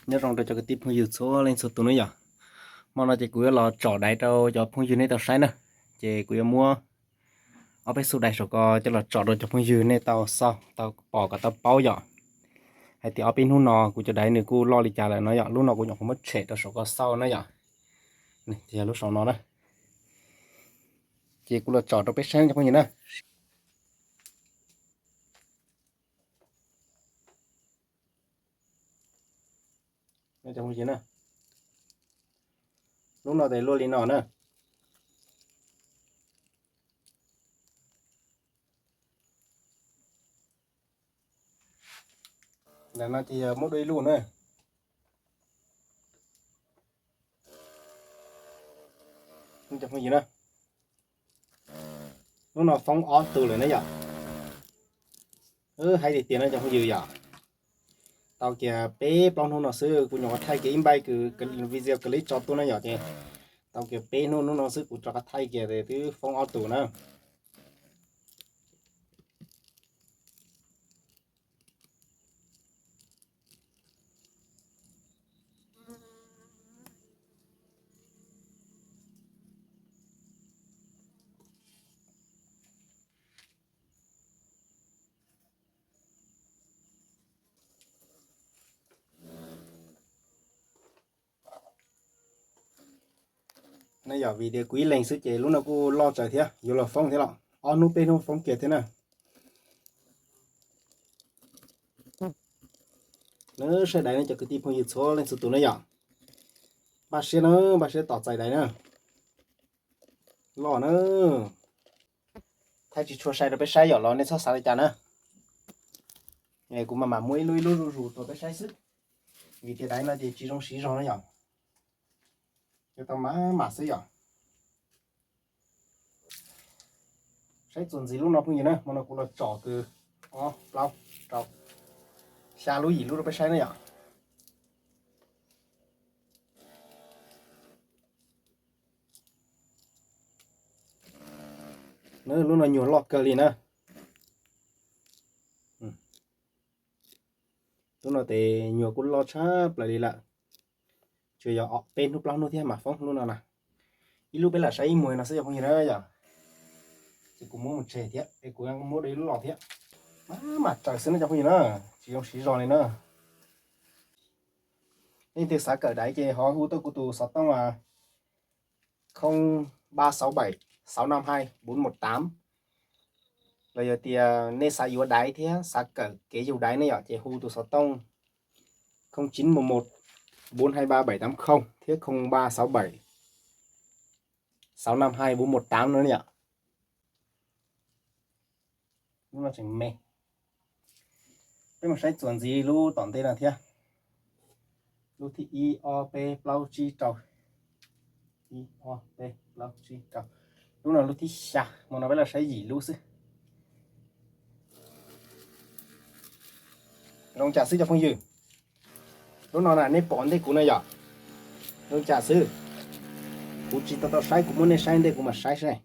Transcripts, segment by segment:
Nyob zoo rau cov kwv tij phooj ywg txhua leej txhua tus na yom. Hmo no ces kuv yuav los tsom daiv rau cov phooj ywg nej tau saib na. Ces kuv yuav muab ob peb xub daiv saum ko coj los tsom rau cov phooj ywg nej tau xauj tau pom kom tau paub yom. Hais tias ob peb hnub no kuv cov daiv nws kuj loj li cas lawm no yom, lub no kuv nyuam qhuav muab tshem rau saum ko xauj na yom. Yog lub saum no na. Ces kuv los tsom rau peb saib cov phooj ywg na. Lub no ces luaj li no na. Ntawm no ces yog muab dua ib lub na. Cov phooj ywg na, lub no foob ob tug lawm na yom. Hais tiag tiag no cov phooj ywg yom, tau kiag peb plaub hnub no xwb kuv nyuam qhuav thaij kiag ib npaij video clip tso tuaj na yom, ces tau kiag peb hnub hnub no xwb kuv rov qab thaij kiag twb foob ob tug na. No yog vim tias kuv ib leeg xwb ces lub no kuj loj tsawv thiab, yuav los foob thiab los ob hnub peb hnub foob kiag thiab na. Nab saib daiv no cov kwv tij phooj ywg txhua leej txhua tus na yom. Npaj siab na, npaj siab tos txais daiv na. Loj na. Thaij tsis tshua sai rau peb saib yom los nej txhob xav li cas na. Kuv mam mam muab ib lub ib lub zuj zus rau peb saib xwb, vim tias daiv no ces tsis zoo siv zog na yom. Yuav tau mam mam xwb yom. Saib txuas ntxiv lub no phooj ywg na, hmo no kuv los tsom kwv ob plaub rau xya lub yim lub rau peb saib na yom. Lub no nyuag loj kawg li na. Lub no ces nyuag kuj loj tshaj plaws li lawm. Tsuas yog peb hnub plaub hnub thiab mam foob lub no na. Ib lub peb lam saib ib muag no xwb cov phooj ywg na yom. Ces kuv muab mus tseg thiab es kuv muab dua ib lub los thiab. Mam mam tsaws xwb no cov phooj ywg na, tsis zoo siv zog li na. Leej twg xav kawm daiv ces ho hu tuaj kuv tus xov tooj không ba sáu bảy sáu năm hai bốn một tám. Los yog tias nej xav yuav daiv thiab xav kawm kev yug daiv ne yom, ces hu tus xov tooj không chín một một bốn hai ba bảy tám không thiab không ba sáu bảy sáu năm hai bốn một tám no yom. Lub no tseem me. Peb mus saib txuas ntxiv lub tom ntej no thiab. Lub thib ib ob peb plaub tsib rau. Ib ob peb plaub tsib rau. Lub no lub thib xya, hmo no peb los saib yim lub xwb. Zoo cas xwb cov phooj ywg. Lub no na nej pom ntej kuv no yom. Zoo cas xwb. Kuv tsis tau tau saib, kuv muab nej saib ntej kuv mam saib saib.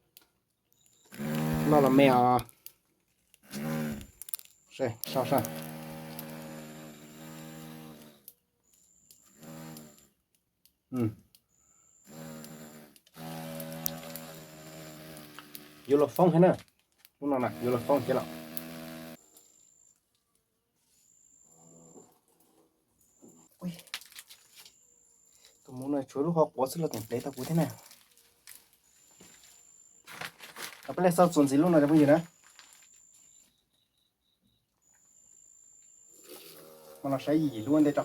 Loj los me os. Yuav luag foob thiab na. Lub no na yuav luag foob thiab los. Tus muv no tshuav lub hauv quav xwb los teem plev tau kuv thiab na. Peb lam xauj txuas ntxiv lub no cov phooj ywg na. Mas los saib yim lub ntej tso.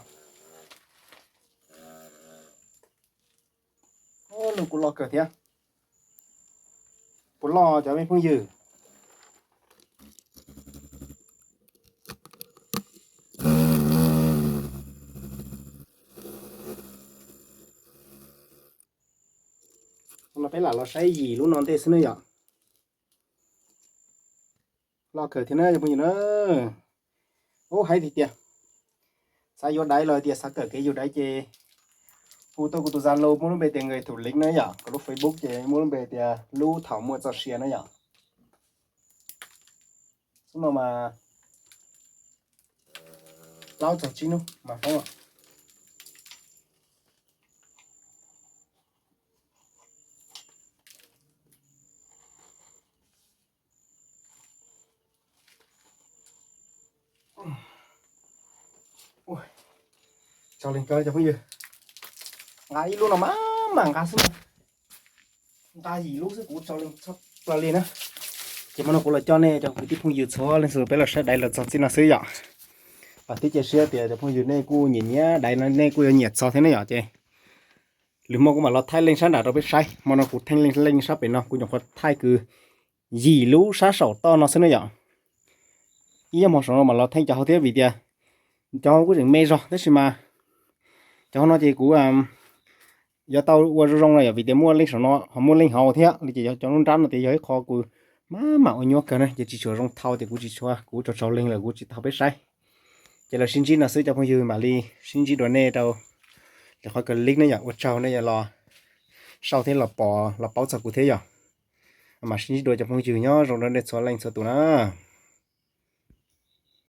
Lub kuj loj kawg thiab. Puas loj cov me phooj ywg? No peb lam los saib yim lub no ntej xwb na yom. Loj kawg thiab na cov phooj ywg na. Ub, hais tiag tiag, xav yuav daiv los tias xav kawm kev yug daiv ces hu tuaj kuv tus Zalo muaj lub npe tias Người Thủ Lĩnh na yom, kuv lub Facebook ces muaj lub npe tias Lub Thaum Muaj Txoj Sia na yom. Xub no mas plaub txog tsib hnub mas foob. Tso leeg cov phooj ywg, nqa ib lub no mas mam nqa xwb, nqa yim lub xwb kuv tso leeg txhua plaws li na. Ces hmo no kuv los coj nej cov kwv tij phooj ywg txhua leej txhua tus peb los saib daiv los txog txij no xwb yom. Vam thiab cia siab tias cov phooj ywg nej kuj nyiam nyiam daiv no nej kuj yuav nyiam txog thiab ne yom. Ces lwm hmo kuv mam los thaij leej sab nram rau peb saib. Hmo no kuv theej leej leej sab pem no, kuv nyuam qhuav thaij kwv yim lub sab saum toj no xwb ne yom. Ib ob hmo saum no mam los theej cov hauv thiab vim tias cov hauv kuj tseem me zog tab sis mas cov hauv no ces kuv yuav tau ua zoo zoo no yom, vim tias muaj leej saum no ho muaj leej hauv thiab li. Ces cov lub nrab no tias yog ib qho kuv mam mam ua nyuaj kawg na, ces tsis tshua zoo thau ces kuv tsis tshua, kuv tsaug tsaug leeg lawm kuv tsis thau peb saib. Ces los sib ntsib no xwb cov phooj ywg, mam li sib ntsib dua nej rau lwm qhov clip ne yom. Ua tsaug nej los saib thiab los pom los paub txog kuv thiab yom. Mam sib ntsib dua cov phooj ywg, nyob zoo rau nej txhua leej txhua tus na.